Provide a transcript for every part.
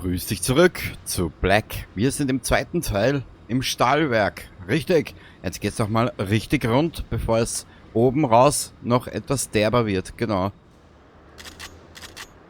Grüß dich zurück zu Black. Wir sind im zweiten Teil im Stahlwerk. Richtig. Jetzt geht's noch mal richtig rund, bevor es oben raus noch etwas derber wird. Genau.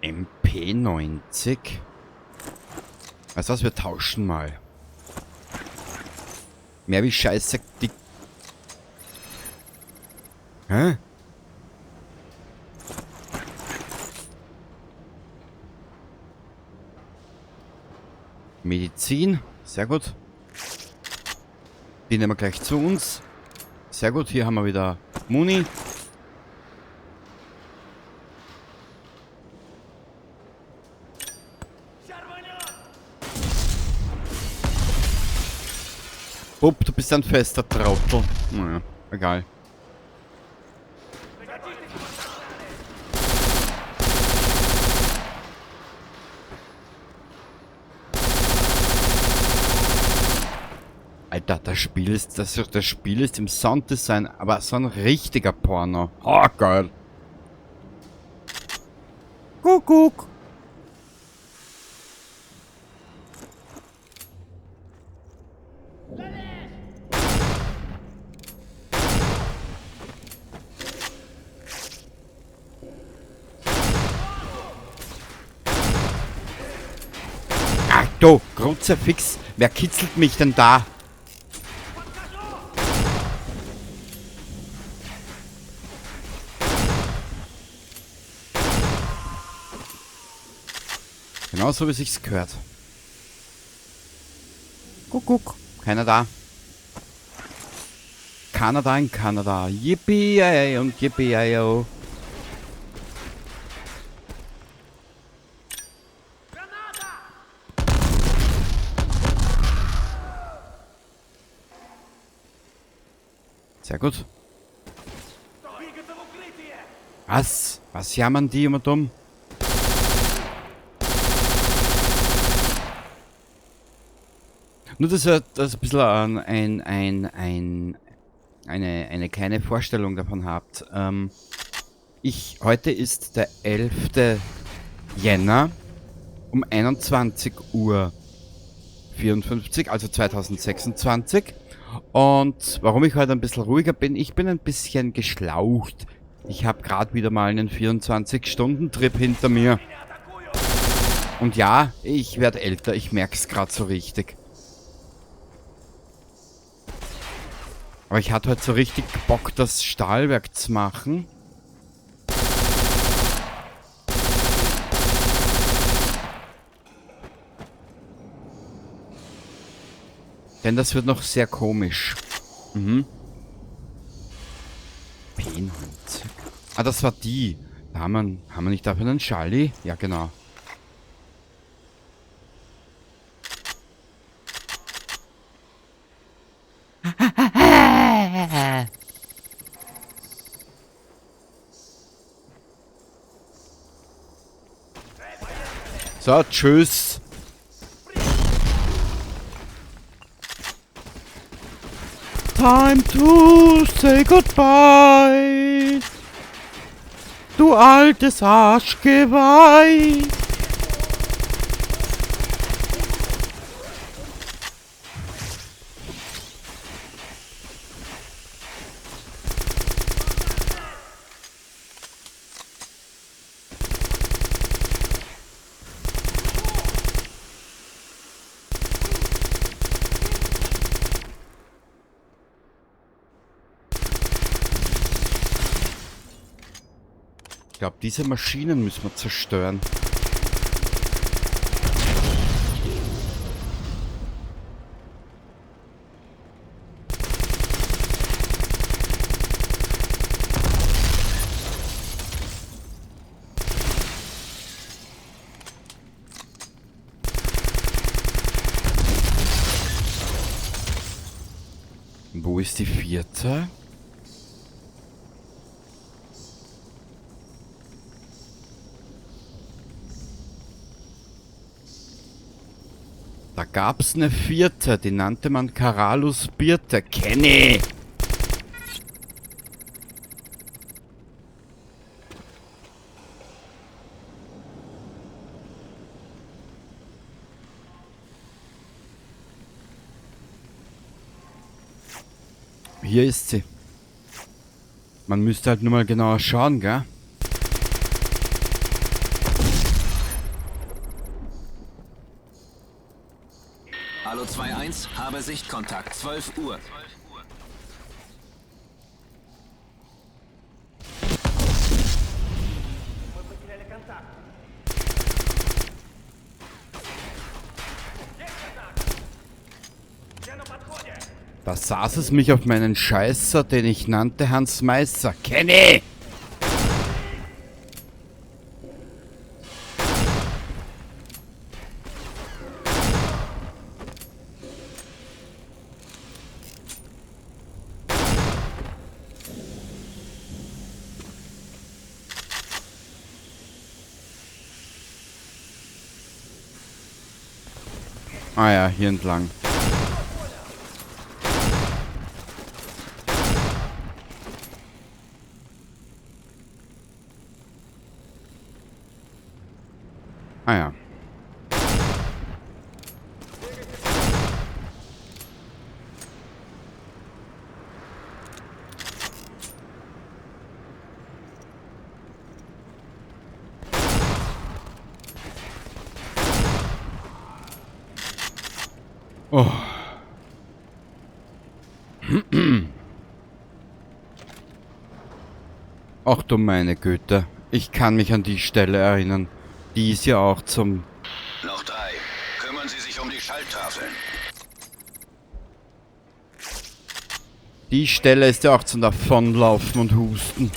MP90. Weißt du was? Wir tauschen mal. Mehr wie Scheiße. Die. Hä? Medizin. Sehr gut. Die nehmen wir gleich zu uns. Sehr gut. Hier haben wir wieder Muni. Bub, du bist ein fester Trottel. Naja, egal. Alter, das Spiel ist im Sounddesign, aber so ein richtiger Porno. Oh, geil. Kuckuck. Ach du, Kruzifix, wer kitzelt mich denn da? Genau so, wie sich's gehört. Kuckuck. Keiner da. Kanada in Kanada. Yippie ey und yippie ey oh. Sehr gut. Was? Was jammern die immer dumm? Nur, dass ihr das ein bisschen eine kleine Vorstellung davon habt. Heute ist der 11. Jänner um 21:54 Uhr, also 2026. Und warum ich heute ein bisschen ruhiger bin, ich bin ein bisschen geschlaucht. Ich hab grad wieder mal einen 24-Stunden-Trip hinter mir. Und ja, ich werd älter, ich merk's grad so richtig. Aber ich hatte heute so richtig Bock, das Stahlwerk zu machen. Denn das wird noch sehr komisch. P90. Ah, das war die. Da haben wir nicht dafür einen Schalli? Ja, genau. So, tschüss. Time to say goodbye. Du altes Arschgeweih. Ich glaub, diese Maschinen müssen wir zerstören. Wo ist die vierte? Da gab's eine vierte, die nannte man Karalus Birte. Kenny! Hier ist sie. Man müsste halt nur mal genauer schauen, gell? Hallo 2-1, habe Sichtkontakt, 12 Uhr. Da saß es mich auf meinen Scheißer, den ich nannte Hans Meiser. Kenny! Ah ja, hier entlang. Ah ja. Oh. Ach du meine Güte. Ich kann mich an die Stelle erinnern. Die ist ja auch zum... Noch 3. Kümmern Sie sich um die Schalttafeln. Die Stelle ist ja auch zum Davonlaufen und Husten.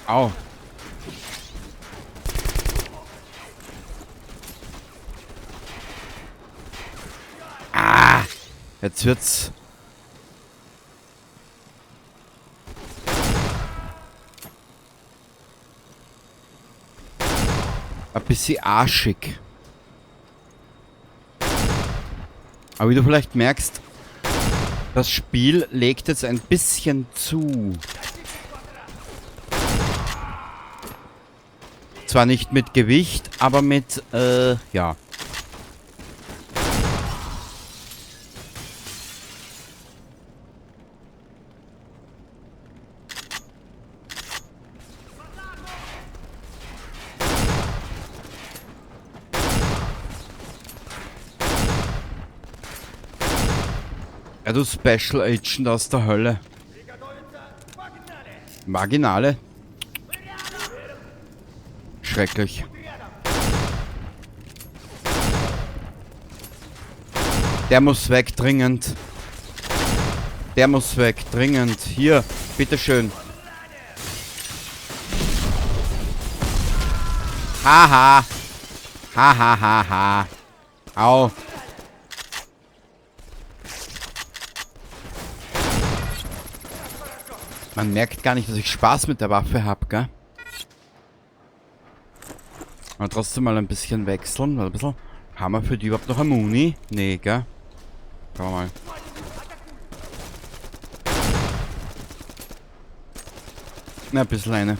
Au. Ah, jetzt wird's. Ein bisschen arschig. Aber wie du vielleicht merkst, das Spiel legt jetzt ein bisschen zu. Zwar nicht mit Gewicht, aber mit, ja. Ja, du Special Agent aus der Hölle. Marginale. Schrecklich. Der muss weg, dringend. Der muss weg, dringend. Hier, bitteschön. Haha. Haha, ha, ha. Au. Man merkt gar nicht, dass ich Spaß mit der Waffe hab, gell? Aber trotzdem mal ein bisschen wechseln. Ein bisschen. Haben wir für die überhaupt noch eine Muni? Nee, gell? Schauen wir mal. Na, ein bisschen eine.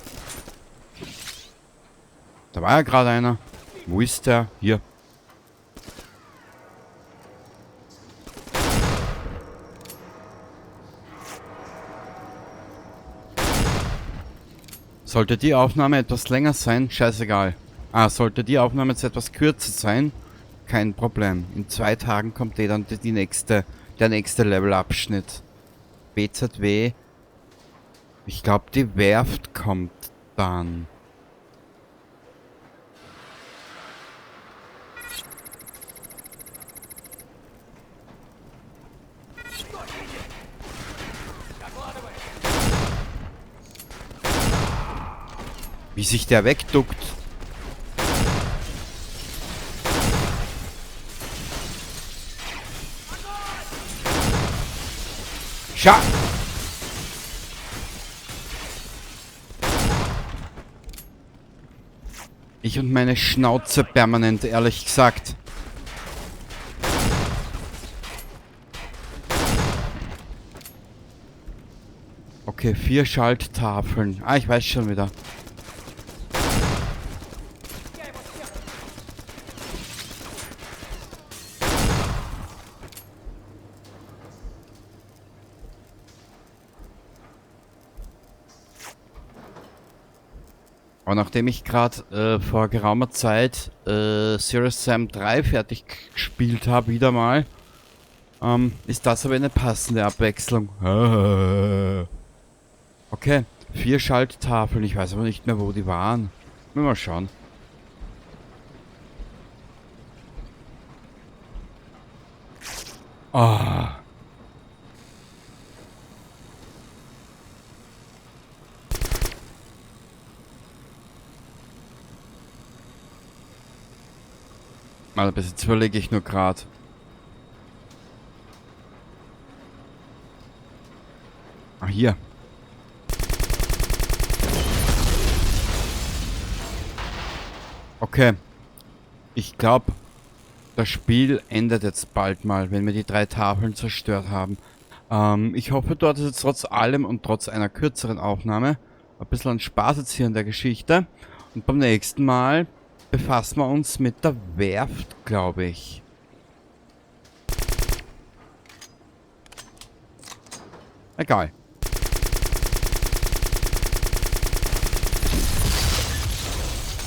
Da war ja gerade einer. Wo ist der? Hier. Sollte die Aufnahme etwas länger sein? Scheißegal. Ah, sollte die Aufnahme jetzt etwas kürzer sein? Kein Problem. In 2 Tagen kommt eh dann der nächste Levelabschnitt. BZW. Ich glaub, die Werft kommt dann. Wie sich der wegduckt. Schau! Ich und meine Schnauze permanent, ehrlich gesagt. Okay, 4 Schalttafeln. Ah, ich weiß schon wieder. Aber nachdem ich gerade vor geraumer Zeit Serious Sam 3 fertig gespielt habe, wieder mal, ist das aber eine passende Abwechslung. Okay, 4 Schalttafeln. Ich weiß aber nicht mehr, wo die waren. Mal schauen. Ah. Mal, bis jetzt überlege ich nur grad. Ah, hier. Okay. Ich glaub, das Spiel endet jetzt bald mal, wenn wir die 3 Tafeln zerstört haben. Ich hoffe, dort ist jetzt trotz allem und trotz einer kürzeren Aufnahme ein bisschen an Spaß jetzt hier in der Geschichte. Und beim nächsten Mal befassen wir uns mit der Werft, glaube ich. Egal.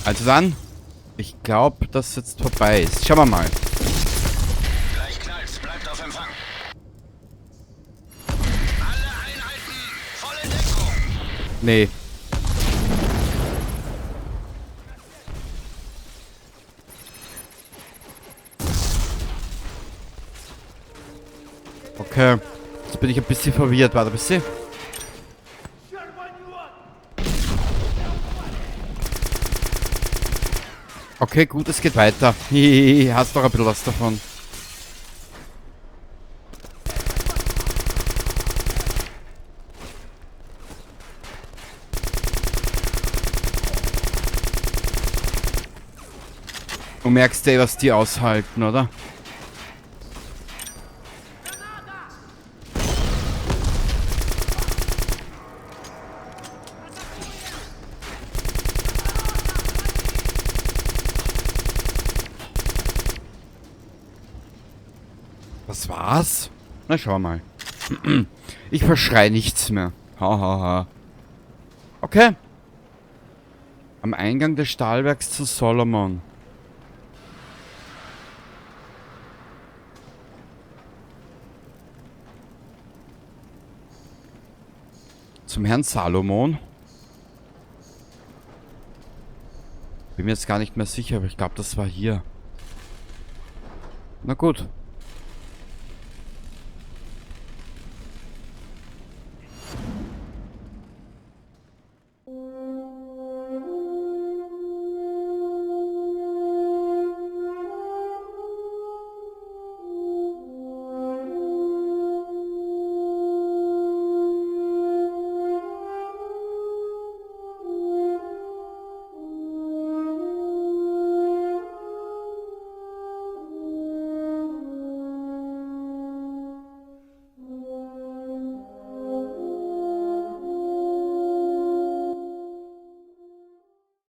Also dann, ich glaub, dass jetzt vorbei ist. Schauen wir mal. Gleich knallt's, bleibt auf Empfang. Alle Einheiten, volle Deckung. Nee. Okay, jetzt bin ich ein bisschen verwirrt. Warte ein bisschen. Okay, gut, es geht weiter. Hihihi, hast doch ein bisschen was davon. Du merkst ja, was die aushalten, oder? Was war's? Na, schau mal. Ich verschrei nichts mehr. Ha, ha, ha. Okay. Am Eingang des Stahlwerks zu Solomon. Zum Herrn Salomon. Bin mir jetzt gar nicht mehr sicher, aber ich glaub, das war hier. Na gut.